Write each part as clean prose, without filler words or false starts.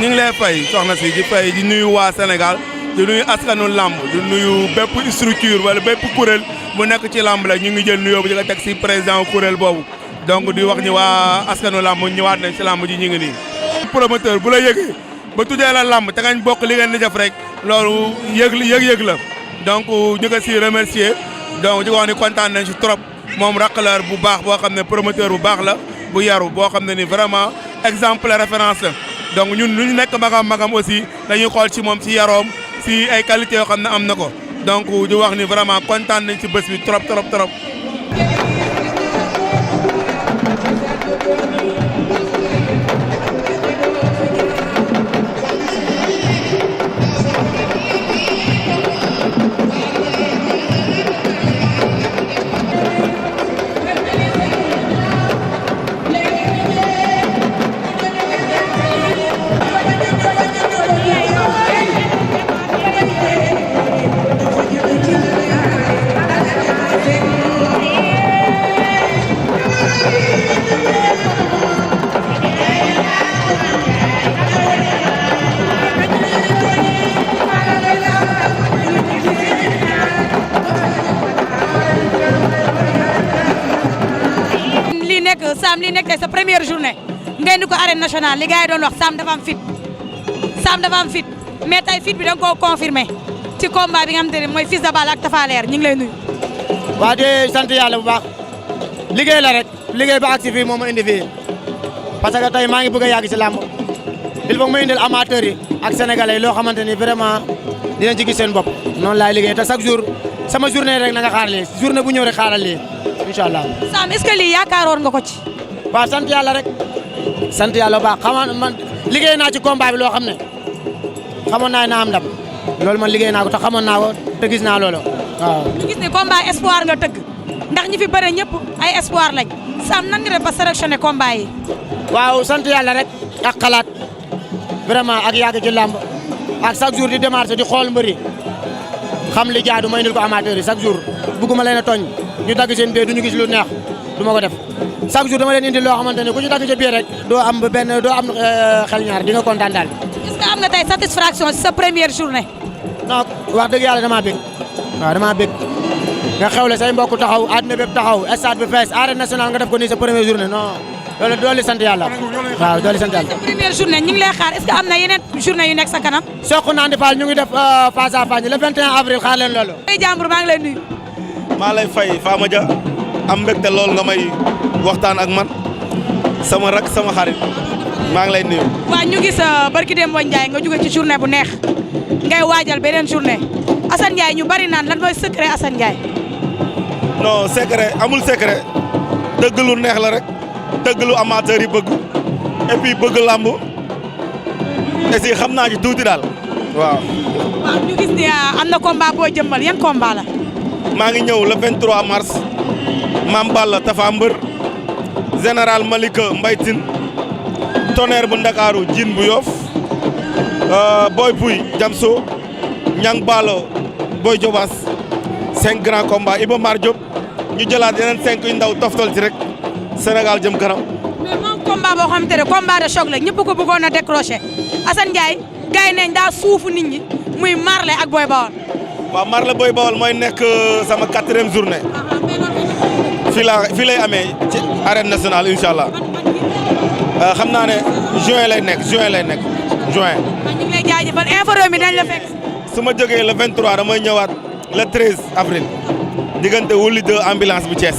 ñu ngi lay fay soxna si di fay di nuyu waa Sénégal di nuyu askanu làmb di nuyu bépp structure wala bépp kuréel bu nekk ci làmb la ñu ngi jël nuyoo bu di ko teg si président kuréel boobu donc di wax ni waa askanu làmb ñëwaat nañ si làmb ji ñu ngi nii. promoteur bu la yëgee ba tuddee la làmb te ngañ bokk li ngeen di def rek loolu yëg la donc ñu ko si remercier donc di ko wax ni kontaan nañ si trop moom rakk la bu baax boo xam ne promoteur bu baax la bu yaru boo xam ne ni vraiment exemple référence la donc ñun lu ñu nekk magam aussi dañuy xool ci moom ci yaroom si ay qualité yoo xam ne am na ko donc di wax ni vraiment kontaan nañ ci bés bi trop. Sam li nekk tey sa première journée ngeen di ko arène nationale li gars yi doon wax Sam dafa am fit mais tey fit bi da nga koo confirmé ci combat bi nga xamante ne mooy Fils de Balla ak Tapha Leer ñu ngi lay nuyu. waa di sant yàlla bu baax liggéey la rek liggéey ba agsi fii moo ma indi fii parce que tey maa ngi bëgg a yàgg ci làmb il faut ma indil amateurs yi ak sénégalais yi loo xamante ni vraiment dinañ ci gis seen bopp noonu laay liggéey te chaque jour sama journée rek na nga xaar lii journée bu ñëw rek xaaral lii incha allah. Sam est-ce que lii yaakaaroon nga ko ci. waaw sant yàlla rek sant yàlla bu baax man liggéey naa ci combat bi loo xam ne xamoon naa ne naa am ndam loolu man liggéey naa ko te xamoon naa ko te gis naa loolu waaw. ñu gis ne combat espoir nga tëgg ndax ñi fi bëre ñëpp ay espoir lañ Sam nan nga def ba sélectionné combat yi. waaw sant yàlla rek ak xalaat vraiment ak yàgg ci làmb ak chaque jour di démarrer di xool mbëri xam li jaadu may indil ko amateur yi chaque jour bugguma leen a tooñ ñu dagg seen bee du ñu gis lu neex du ma ko def. chaque jour dama leen indi loo xamante ne ku ci dagg ca biir rek doo am xel ñaar di nga kontaan daal. est-ce que am nga tey satisfaction ci sa première journée. non wax dëgg yàlla damaa bég waaw damaa bég nga xewle say mbokk taxaw àdduna bépp taxaw stade bi fees arène nationale nga def ko nii sa première journée non loolu dooli sant yàlla waaw dooli sant yàlla. sa première journée ñu ngi lay xaar est-ce que am na yeneen journée yu nekk sa kanam. Sokh Nandi Fall ñu ngi def face à face le 21 avril xaar leen loolu. ay jàmbur maa ngi lay nuyu. maa lay fay Fama Dia am mbégte lool nga may waxtaan ak man sama rak sama xarit maa ngi lay nuyu. waaw ñu gis barki Demba Ndiaye nga jóge ci journée bu neex ngay waajal beneen journée Assane Ndiaye ñu bari naan lan mooy secret Assane Ndiaye. non secret amul secret dëgg lu neex la rek dëgg lu amateur yi bëgg et puis bëgg làmb et si xam naa ci tuuti daal waaw. waaw ñu gis ni am na combat boo jëmmal yan combat la. maa ngi ñëw le 23 mars Mame Balla Tapha Mbeur général Malika Mbaye Tine Tonnerre bu Ndakaaru Jin bu Yoff Boy Pouy Jamso Ñang Balo Boy Jobaas 5 grands combats Iba Mar Diop ñu jëlaat yeneen 5 yu ndaw toftal ci rek Sénégal jëm kanam. mais moom combat boo xamante ne combat de choc la ñëpp ko bëggoon a décroché Assane Ndiaye gars yi nañ daa suufu nit ñi muy Marley ak Boy Bawol. waaw Marley Boy Bawol mooy nekk sama 4e journée. fii lay amee ci arène nationale incha allah xam naa ne juin lay nekk juin. ñu ngi lay jaajëfal info mi dañ la fekk. su ma jógee le 23 damay ñëwaat le 13 avril diggante wuli de ambulance bu Thiès.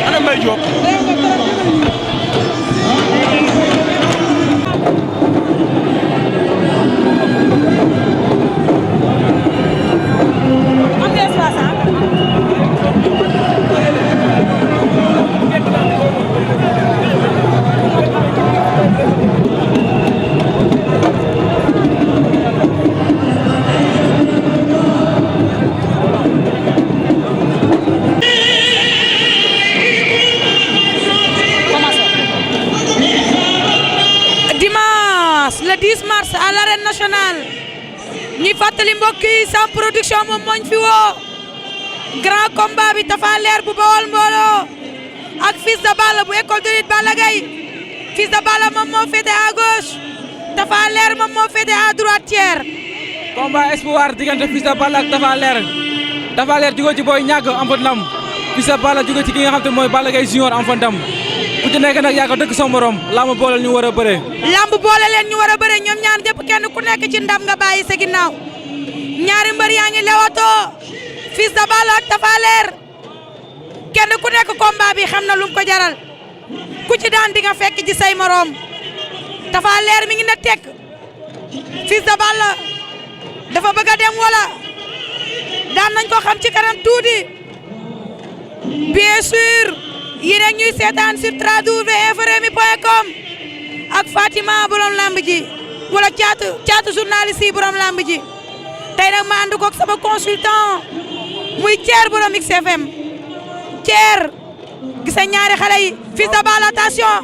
ana Mbaye Diop. am na espace dimanche le 10 mars à l'arène nationale ñuy fàttali mbokk yi Sam Production moom mooñ fi woo grand combat bi Tapha Leer bu Bawol mbooloo ak Fils de Balla bu école de lutte Balla Gaye Fils de Balla moom moo féete à gauche Tapha Leer moom moo féete à droite Thier. combat espoir diggante Fils de Balla ak Tapha Leer jóge ci Boy Niang am fa ndam Fils de Balla jóge ci ki nga xam te mooy Balla Gaye junior am fa ndam ku ci nekk nag yaa ko dëkk sa morom lamb boole ñu war a bëre. lamb boole leen ñu war a bëre ñoom ñaar ñëpp kenn ku nekk ci ndam nga bàyyi sa ginnaaw ñaari mbër yaa ngi lewatoo Fils de Balla ak Tapha Leer kenn ku nekk combat bi xam na lu mu ko jaral ku ci daan di nga fekk ci say morom Tapha Leer mi ngi na tekk Fils de Balla dafa bëgg a dem wala daan nañ ko xam ci kanam tuuti bien sûr yéen ak ñuy seetaan sur www.infrewmi.com ak Fatima borom lamb ji wala caatu journaliste yi borom lamb ji tey nag ma ànd koog sama consultant muy Thier borom XFM Thier gis nga ñaari xale yi Fils de Balla attention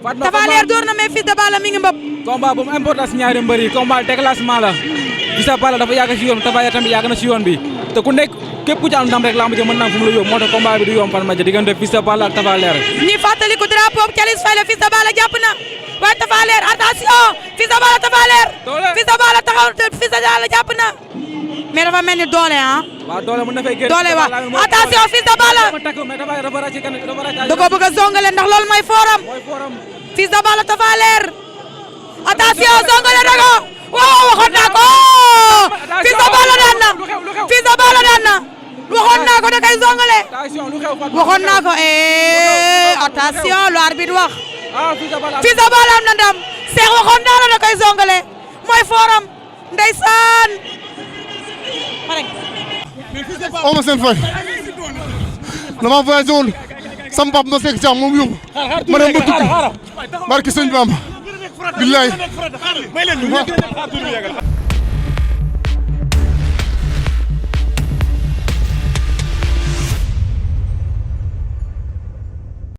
Tapha Leer door na mais Fils de Balla mi ngi mbëpp. combat bu mu importance ñaari mbër yi combat déclassement la Fils de Balla dafa yàgg ci yoon Tapha Leer tamit yàgg na ci yoon bi te ku nekk képp ku ci am ndam rek lamb ji mën naa fu mu la yóbbu moo tax combat bi du yomb fan ma diggante Fils de Balla ak Tapha Leer. ñi fàttali ko drapeau Thialis Faye la Fils de Balla jàpp na waaye Tapha Leer attention Fils de Balla Tapha Leer Fils de Balla taxaw Fils de Balla jàpp na mais dafa mel ni doole ah. waaw doole mën na fay génn doole waaw attention Fils de Balla da ko bëgg a zongale ndax loolu mooy forum Fils de Balla Tapha Leer attention zongale na ko waaw waxoon naa ko Fils de Balla daan na Fils de Balla daan na waxoon naa ko da koy zongale waxoon naa ko attention lu arbitre wax Fils de Balla am na ndam Cheikh waxoon naa la da koy zongale mooy forum ndeysaan oo ma seen fay dama voyagé woon sama papa ma sekk ci am moom yóbbu ma dem ba tukki barki sëñ Bamba billaay